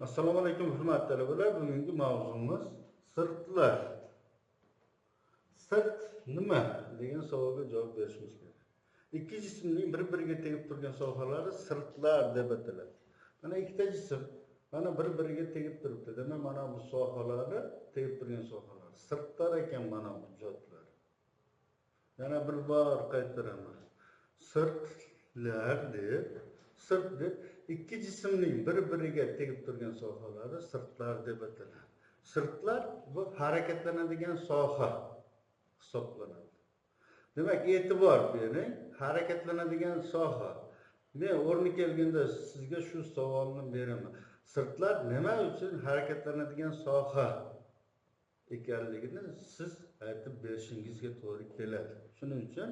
Assalomu alaykum hurmatli talabalar. Bugungi mavzumiz sirtlar. Sirt nima degan savolga javob berishimiz kerak. Ikki jismning bir-biriga tegib turgan sohalari sirtlar deb ataladi. Mana ikkita jism mana bir-biriga tegib turibdi. Demak, mana bu sohalari tegib turgan sohalar sirtlar ekan mana bu jotlar. Yana bir bor qaytaraman. Sirtlar deb, sirt deb ikki jismning bir-biriga tegib turgan sohalari sirtlar deb ataladi. Sirtlar bu harakatlanadigan soha hisoblanadi. Demak, e'tibor bering, harakatlanadigan soha. Men o'rni kelganda sizga shu savolni beraman. Sirtlar nima uchun harakatlanadigan soha ekanligini siz aytib berishingizga to'g'ri keladi. Shuning uchun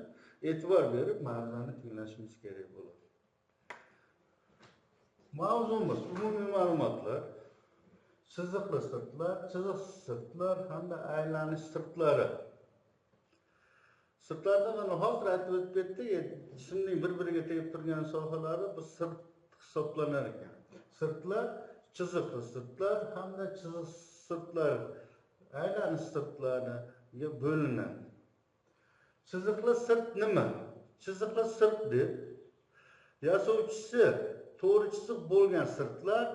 e'tibor berib ma'ruzani tinglashimiz kerak bo'ladi. Mavzumiz umumiy ma'lumotlar, chiziqli sirtlar, chiziqsiz sirtlar hamda aylanish sirtlari. Sirtlarda mana hozir aytib o'tib ketdik, jismning bir-biriga tegib turgan sohalari bu sirt hisoblanar ekan. Sirtlar chiziqli sirtlar hamda chiziqsiz sirtlar, aylanish sirtlariga bo'linadi. Chiziqli sirt nima? Chiziqli sirt deb yasovchisi to'g'ri chiziq bo'lgan sirtlar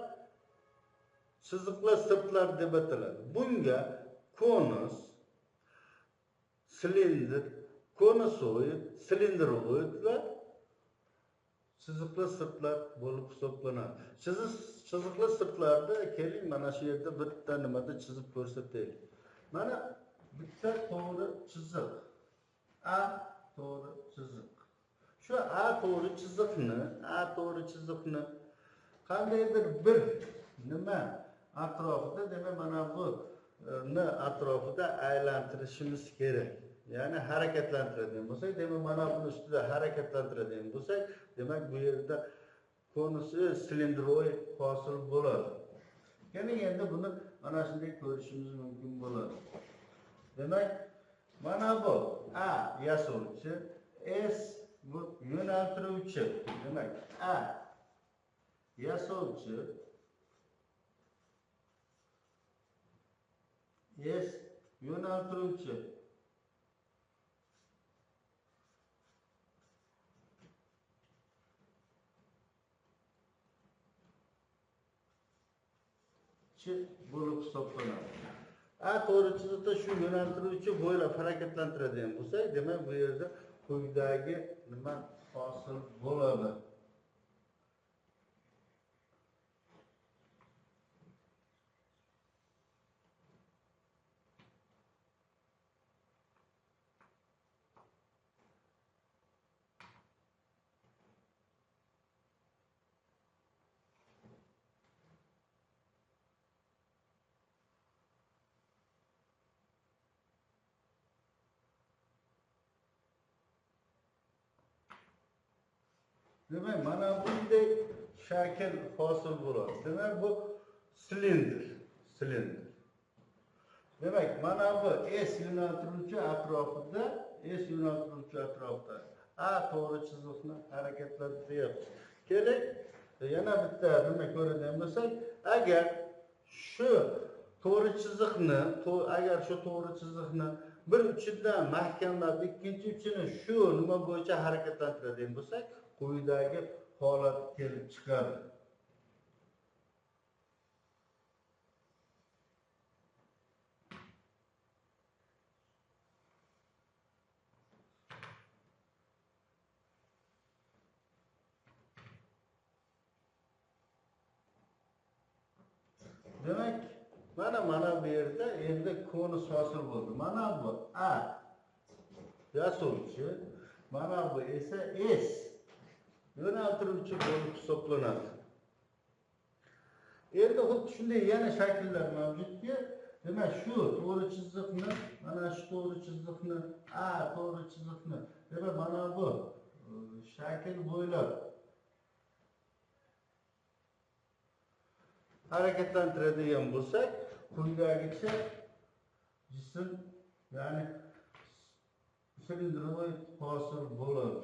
chiziqli sirtlar deb ataladi. Bunga konus, silindr, konusoid, silindroidlar chiziqli sirtlar bo'lib hisoblanadi. Chiziqli sirtlarda keling mana shu yerda bitta nimada chizib ko'rsataylik. Mana bitta to'g'ri chiziq. A to'g'ri chiziq. Shu A to'g'ri chiziqni, qandaydir bir nima atrofida, demak mana buni atrofida aylantirishimiz kerak. Ya'ni harakatlantiradigan bo'lsak, demak mana buni ustida harakatlantiradigan bo'lsak, demak bu yerda konusi silindroid hosil bo'ladi. Keling endi buni mana shunday ko'rishimiz mumkin bo'ladi. Demak, mana bu A yasovchi, S bu yo'naltiruvchi. Demak, A yasovchi, S yo'naltiruvchi. Bo'lib hisoblanadi. A to'g'ri chiziqda shu yo'naltiruvchi bo'ylab harakatlantiradigan bo'lsak, demak bu yerda quyidagi nima hosil bo'ladi. Demak, mana bunday shakl hosil bo'ladi. Demak, bu silindr, silindr. Demak, mana bu S yo'naltiruvchi atrofida, A to'g'ri chiziqni harakatlantiryapmiz. Keling, yana bitta nima ko'radigan bo'lsak, agar shu to'g'ri chiziqni, bir uchidan mahkamlab, ikkinchi uchini shu nima bo'yicha harakatlantiradigan bo'lsak, quyidagi holat kelib chiqadi. Demak, mana bu yerda endi konus hosil bo'ldi. Mana bu A yasovchi, mana bu esa S yo'naltiruvchi bo'lib hisoblanadi. Endi xuddi shunday yana shakllar mavjudki, demak shu to'g'ri chiziqni, mana shu to'g'ri chiziqni, A to'g'ri chiziqni, demak mana bu shakl bo'ylab harakatlantiradigan bo'lsak, quyidagicha jism, ya'ni silindroid hosil bo'ladi.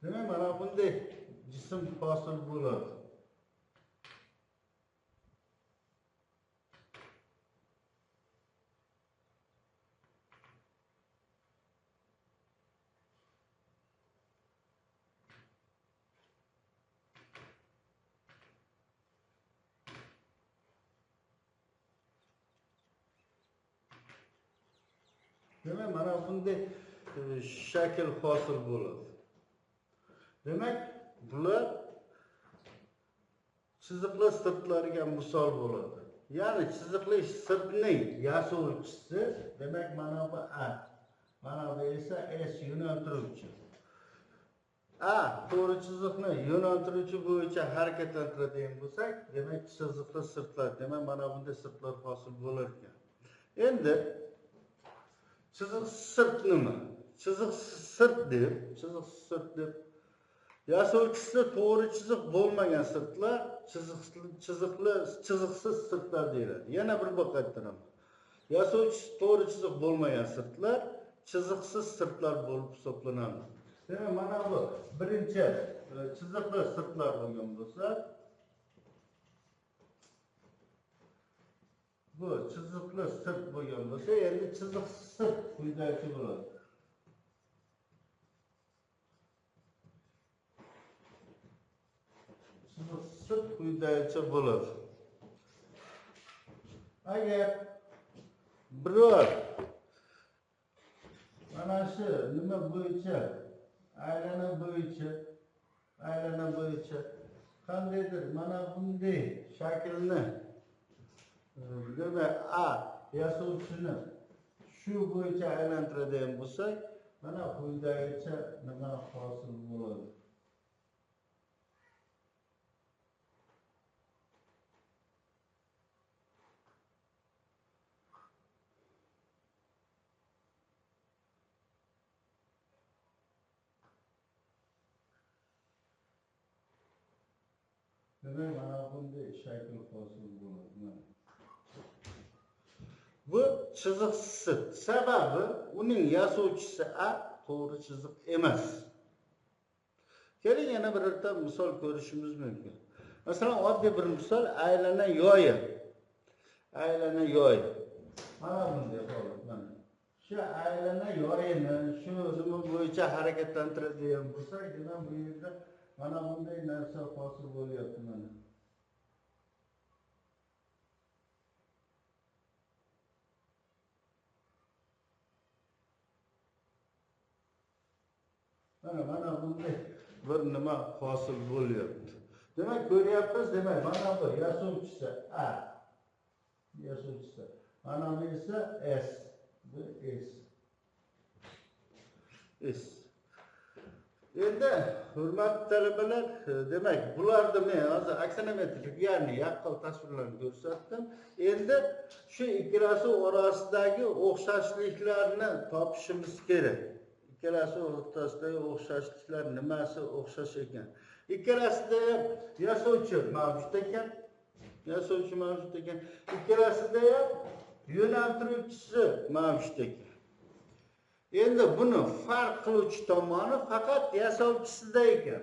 Demak, mana bunday jism hosil bo'ladi. Demak, mana bunday shakl hosil bo'ladi. Demak, bular chiziqli sirtlarga misol bo'ladi. Ya'ni chiziqli sirtning yasovchisi, demak, mana bu A, mana bu esa S yo'naltiruvchi. A to'g'ri chiziqni yo'naltiruvchi bo'yicha harakatlantiradigan bo'lsak, demak chiziqli sirtlar, demak mana bunday sirtlar hosil bo'lar ekan. Endi chiziq sirt nima? Chiziq sirt deb yasovchisi to'g'ri chiziq bo'lmagan sirtlar chiziqsiz sirtlar deyiladi. Yana bir bor qaytaraman. Yasovchisi to'g'ri chiziq bo'lmagan sirtlar chiziqsiz sirtlar bo'lib hisoblanadi. Demak, mana bu birinchi chiziqli sirtlar bo'lgan bo'lsa, bu chiziqli sirt bo'lgan bo'lsa, endi chiziqsiz sirt quyidagi bo'ladi. Chiziqsiz sirt quyidagicha bo'ladi. Agar biror mana shu nima bo'yicha, aylana bo'yicha qandaydir mana bunday shaklni, demak A yasovchini shu bo'yicha aylantiradigan bo'lsak, mana quyidagicha nima hosil bo'ladi. Demak, mana bunday shakl hosil bo'ladi. Mana. Bu chiziqsiz sirt. Sababi uning yasovchisi A to'g'ri chiziq emas. Keling, yana birorta misol ko'rishimiz mumkin. Masalan, oddiy bir misol aylana yoyi. Aylana yoyi. Mana bunday holat mana. Shu aylana yoyini shu nima bo'yicha harakatlantiradigan bo'lsak, demak bu yerda mana bunday narsa hosil bo'lyapti mana. Mana bunday bir nima hosil bo'lyapti. Demak, ko'ryapmiz, demak, mana bu yasovchisi A, yasovchisi. Mana bu esa S, bu S. S. Endi hurmatli talabalar, demak, bularni men hozir aksonometrik, ya'ni yaqqol tasvirlarni ko'rsatdim. Endi shu ikkalasi orasidagi o'xshashliklarni topishimiz kerak. Ikkalasi o'rtasidagi o'xshashliklar nimasi o'xshash ekan? Ikkalasida ham yasovchi mavjud ekan. Yasovchi mavjud ekan. Ikkalasida ham yo'naltiruvchisi mavjud ekan. Endi buni farq qiluvchi tomoni faqat yasovchisida ekan.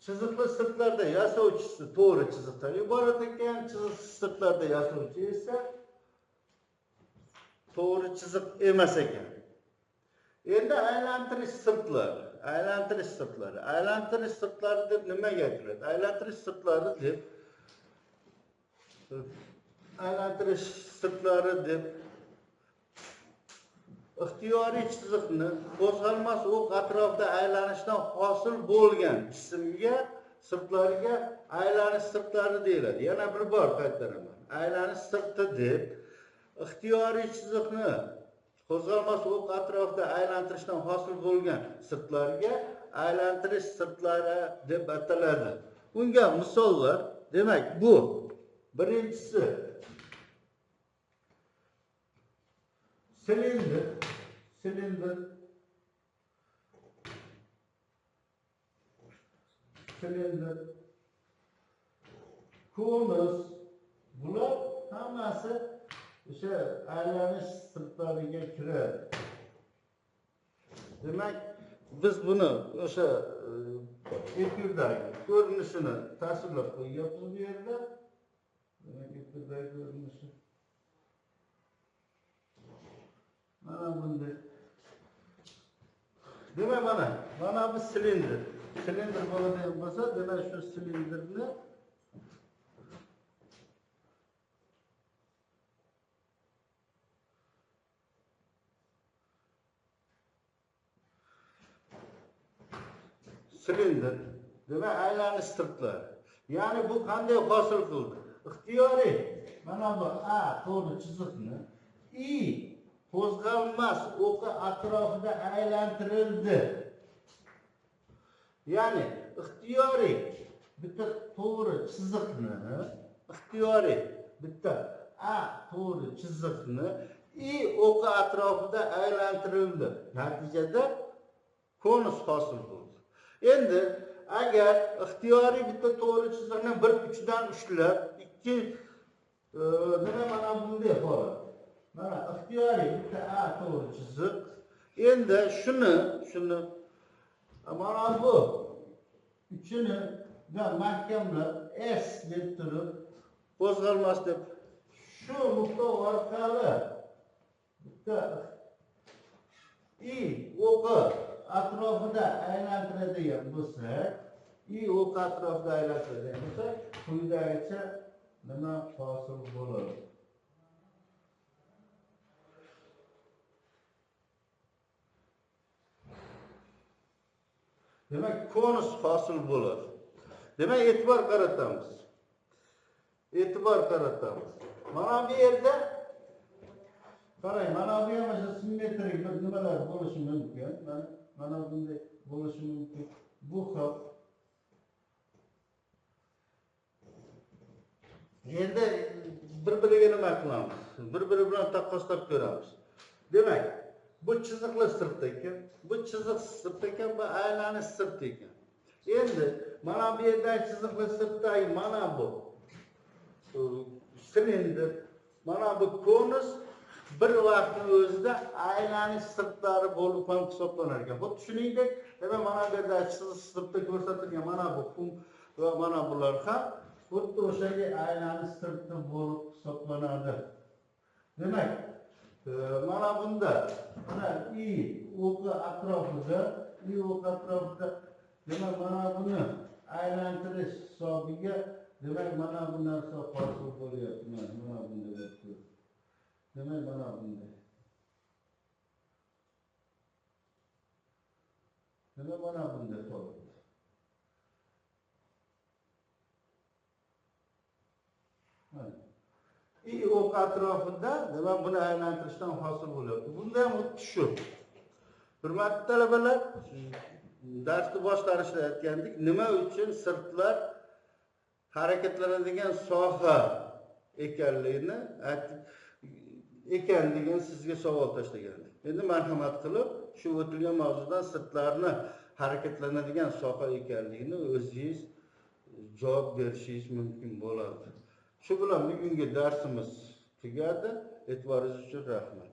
Chiziqli sirtlarda yasovchisi to'g'ri chiziqdan iborat ekan, chiziqsiz sirtlarda yasovchi esa to'g'ri chiziq emas ekan. Endi aylantirish sirtlari, aylantirish sirtlari, aylantirish sirtlari deb nimaga aytiladi? Aylantirish sirtlari deb ixtiyoriy chiziqni qo'zg'almas o'q atrofida aylanishdan hosil bo'lgan jismga, sirtlarga aylanish sirtlari deyiladi. Yana bir bor qaytaraman. Aylanish sirti deb ixtiyoriy chiziqni qo'zg'almas o'q atrofida aylantirishdan hosil bo'lgan sirtlarga aylantirish sirtlari deb ataladi. Bunga misollar, demak, bu birinchisi silindr, silindr, silindr, konus, bular hammasi o'sha aylanish sirtlariga kiradi. Demak, Biz buni o'sha epyurdagi ko'rinishini tasvirlab qo'yyapmiz bu yerda. Demak, epyurdagi ko'rinishi mana bunday. Demak, mana bu silindr. Silindr bo'ladigan bo'lsa, demak shu silindrni silindr, demak aylanish sirtlari. Ya'ni bu qanday hosil qildi? Ixtiyoriy mana bu A to'g'ri chiziqni I qo'zg'almas o'qi atrofida aylantirildi. Ya'ni ixtiyoriy bitta to'g'ri chiziqni, ixtiyoriy bitta A to'g'ri chiziqni I o'qi atrofida aylantirildi. Natijada konus hosil bo'ldi. Endi agar ixtiyoriy bitta to'g'ri chiziqni bir uchidan ushlab, ikki nima mana bunday holat. Mana ixtiyoriy bitta A to'g'ri chiziq. Endi shuni mana bu uchini mahkamlab S deb turib qo'zg'almas deb shu nuqta orqali bitta I o'qi atrofida aylantiradigan bo'lsak, I o'qi atrofida aylantiradigan bo'lsak, quyidagicha nima hosil bo'ladi? Demak, konus hosil bo'ladi. Demak, e'tibor qaratamiz. E'tibor qaratamiz. Mana bu yerda qarang, mana bu ham o'sha simmetrik bir nimalar bo'lishi mumkin. Mana bunday bo'lishi mumkin. Bu xil. Endi bir-biriga nima qilamiz? Bir-biri bilan taqqoslab ko'ramiz. Demak, bu chiziqli sirt ekan, bu chiziq sirt ekan, bu aylanish sirt ekan. Endi mana bu yerdagi chiziqli sirtdagi mana bu silindr, mana bu konus bir vaqtning o'zida aylanish sirtlari bo'lib ham hisoblanar ekan. Xuddi shuningdek, demak, mana bu yerda chiziq sirtda ko'rsatilgan mana bu xum va mana bular ham xuddi o'shaga aylanish sirti bo'lib hisoblanadi. Demak, mana bunda mana I o'qi atrofida, I o'qi atrofida demak mana buni aylantirish hisobiga demak mana bu narsa hosil bo'lyapti. Mana bunday bo'lib. Demak mana bunday. Demak mana bunday bo'ladi. I o'q atrofida demak buni aylantirishdan hosil bo'lyapti. Bunda ham xuddi shu. Hurmatli talabalar, darsni boshlanishida aytgandik, nima uchun sirtlar harakatlanadigan soha ekanligini ekanligini sizga savol tashlagandik. Endi marhamat qilib shu o'tilgan mavzudan sirtlarni harakatlanadigan soha ekanligini o'zingiz javob berishingiz mumkin bo'ladi. Shu bilan bugungi darsimiz tugadi. E'tiboringiz uchun rahmat.